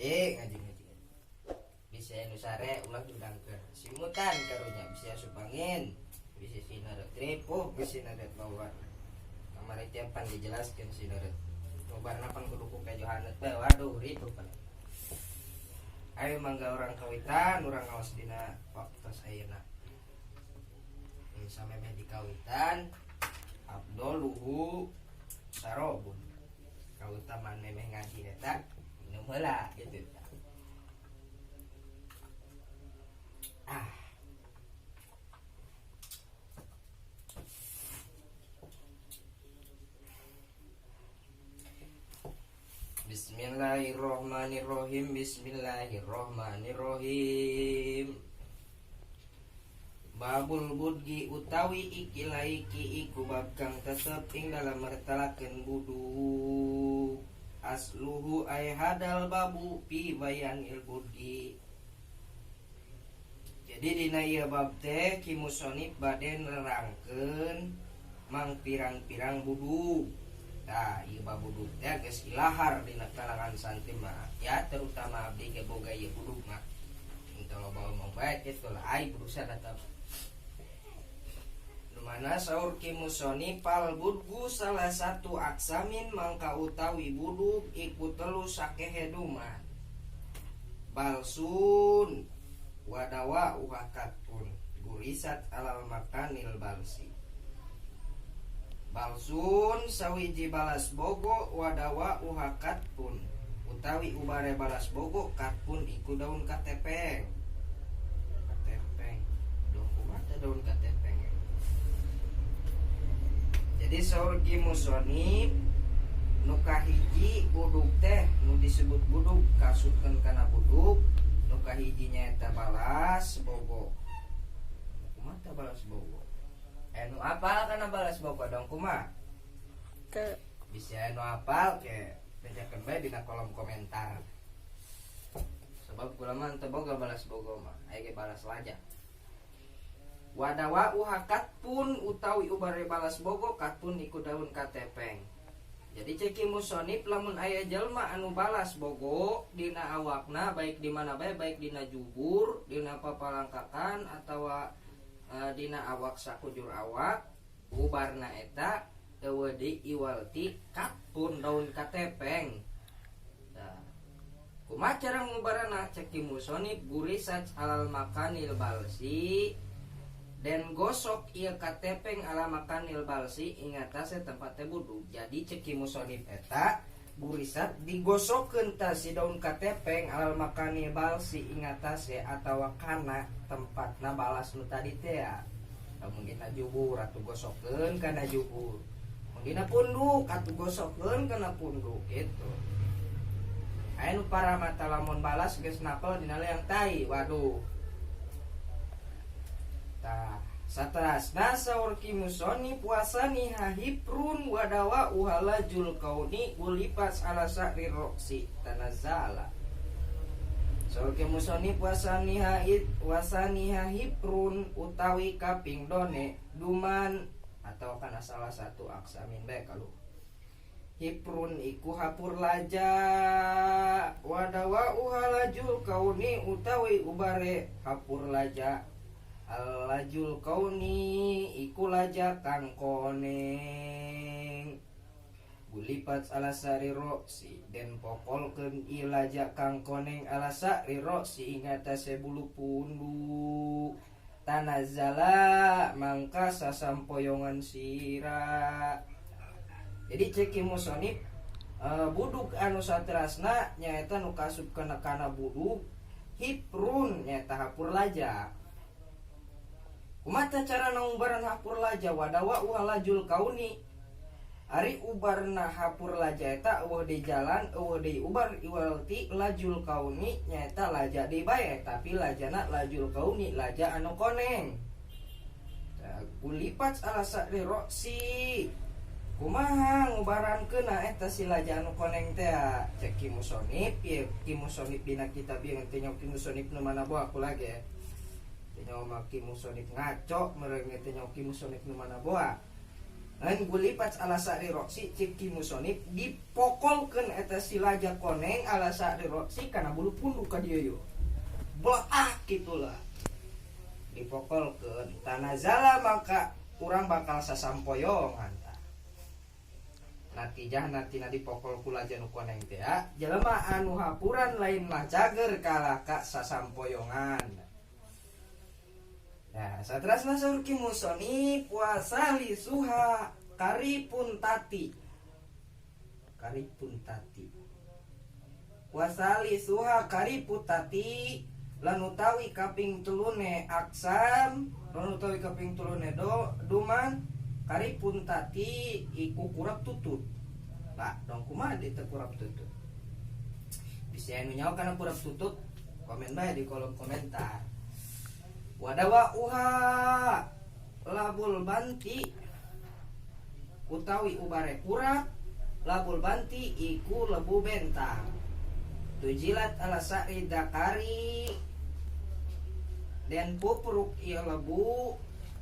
Ngaji, ngaji, ngaji. Bisa nu sare ulah diudangkeun. Simutan karunya bisa asup angin, bisa sinaret ripuh, bisa sinaret bawar. Kamari teh pan dijelaskeun sinaret. Ngobarna pan kudu ku kejo haneut bae, waduh ripuh pan. Ayo mangga urang kawitan, urang ngaos dina waktos ayeuna. Samemeh di kawitan abdoluhu sarobun. Kautamaan memeh ngaji eta minum heula gitu. Ah. Bismillahirrahmanirrahim. Bismillahirrahmanirrahim. Babul budgi utawi iki laiki iku bab kang tetep ing dalam mertelakeun budug. Asluhu ay hadal babu fi bayanil budgi. Jadi dina ieu bab teh Ki Musonif bade nerangkeun mang pirang-pirang budug. Tah ieu bab budug teh geus ilahar dina kalangan santri mah ya, terutama abdi ge boga ieu budug mah. Entah loba omong bae kitu lah ai budug sada tah. Mana saur Ki Musonif pal budgu salah satu aksamin mangka utawi budug iku telu sakehe duman. Balsun wadawa uhakatun gurisat alal makanil balsi. Balsun sawiji balas bogo wadawa uhakatun utawi ubare balas bogo katpun iku daun katepeng. Katepeng. Duh kumaha daun katepeng. Jadi saur Ki Musonif nu kahiji budug teh nu disebut budug kasupkeun kana budug nu kahiji nyaeta balas bogo. Kumaha teh balas bogo? Nu apal kana balas bogo dong kumaha? Teu. Bisa nu apal ke bejakeun bae dina kolom komentar. Sebab kula mah teu boga balas bogo mah, aya ge balas laja. Wadawa uhakat pun utawi ubare balas bogo kat pun iku daun katepeng. Jadi cek Ki Musonif lamun aya jelma anu balas bogo dina awakna baik di mana bae, baik dina jubur, dina papalangkakan atawa dina awak sakujur awak ubarna eta eueuh deui iwalti kat pun daun katepeng. Tah. Kumaha cara ngubarana cek Ki Musonif gurisat alal makanil balsi den gosok ieu katepeng ala makanil balsi ing atase tempat teh budug. Jadi cek Ki Musonif eta gurisat digosokkeun ta si daun katepeng alal makanil balsi ing atase atawa kana tempatna balas nu tadi teh ya. Lamun dina jubur atuh gosokkeun kana jubur. Mun dina punduk atuh gosokkeun kana punduk gitu. Aya nu paramata lamun balas geus napel dina leang tai. Waduh. Tah, saterasna saur Ki Musonif puasani hahiprun wadawa uhalajul kauni ulipas ala sa'ri roksi tanazala. Saur Ki Musonif puasani haid wasani hahiprun utawi kaping done duman atau kana salah satu aksamin bae kalau hiprun iku hapur laja wadawa uhalajul kauni utawi ubare hapur laja alajul kauni iku laja kang koneng gulipat ala sari roksi den pokolkeun ieu laja kang koneng ala sari roksi ing atase bulu punduk tanazala mangka sasampoyongan sira. Jadi cek Ki Musonif budug anu saterasna nyaeta nu kasup kana kana budug hiprun nyaeta hapur laja. Kumaha cara ngubaran hapur laja wadawa uhalajul kauni. Ari ubarna hapur laja eta eueuh di jalan eueuh deui ubar iwalti lajul kauni nyaeta laja deui bae tapi lajana lajul kauni laja anu koneng. Tah gulipat ala sa'ri roksi. Kumaha ngubarankeunna eta si laja anu koneng teh cek Ki Musonif ieu Ki Musonif dina kitab ieu teh nya Ki Musonif nu mana boa aku lagi ya. Teh nya mah Ki Musonif ngaco meureun teh nya Ki Musonif nu mana boa. Ngan gulipat ala sa'ri roksi cek Ki Musonib dipokolkeun eta si laja koneng ala sa'ri roksi kana bulu punduk ka dieu yo. Botak gitulah. Dipokolkeun tanazala maka urang bakal sasampoyongan tah. Natijah natina dipokol ku laja nu koneng teh jelema anu hapuran lain mah cager kalah ka sasampoyongan. Nah, saterasna saur Ki Musonib puasa lisuha karipun tati. Karipun tati. Puasa lisuha kariputati lan utawi kaping telune aksam, lan utawi kaping telune do duman karipun tati iku kurap tutut. Lah, dong kumaha di teh kurap tutut? Bisa anu nyaho kana kurap tutut? Komen bae di kolom komentar. Wadawa uha labul banti utawi ubare kurap labul banti iku lebu bentang tujilat ala sa'ri dakari dan pupruk ieu lebu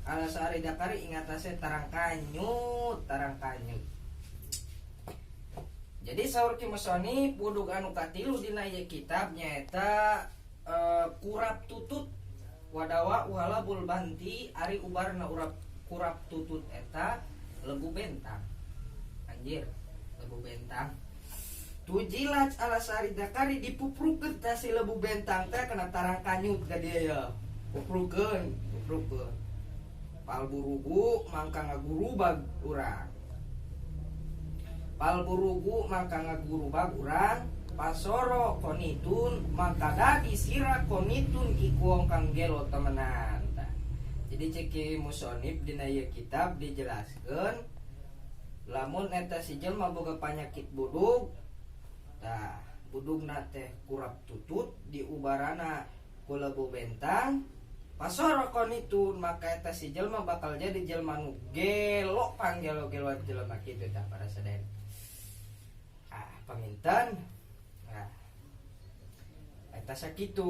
ala sa'ri dakari ingatase tarang kanyut tarang kanyut. Jadi saur Ki Musonib budug anu katilu dina ieu kitab nyaeta kurap tutut. Wadawa uhalabul banti ari ubarna urap kurap tutut eta lebu bentang. Anjir, lebu bentang. Tujilat ala sari dakari dipuprukeun teh si lebu bentang teh kena tarang kanyut ka dieu ya. Puprukeun, puprukeun. Pal burugu mangka ngagurubag urang. Pal burugu mangka ngagurubag urang. Pasoro konitun maka dadi sira konitun iku wong kang gelo temenan. Tah. Jadi cek Ki Musonib dina ieu kitab dijelaskeun lamun eta si jelema boga panyakit budug, tah budugna teh kurap tutut diubarana ku lebu bentang. Pasoro konitun maka eta si jelema bakal jadi jelema nu gelo panggelo-gelo jelema kitu tah para sadaya. Ah, panginten. Nah, eta sakitu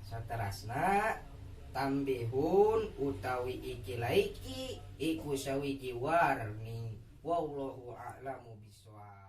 saterasna tambihun utawi iki laiki iku sawiji warning wallahu a'lamu bissawab.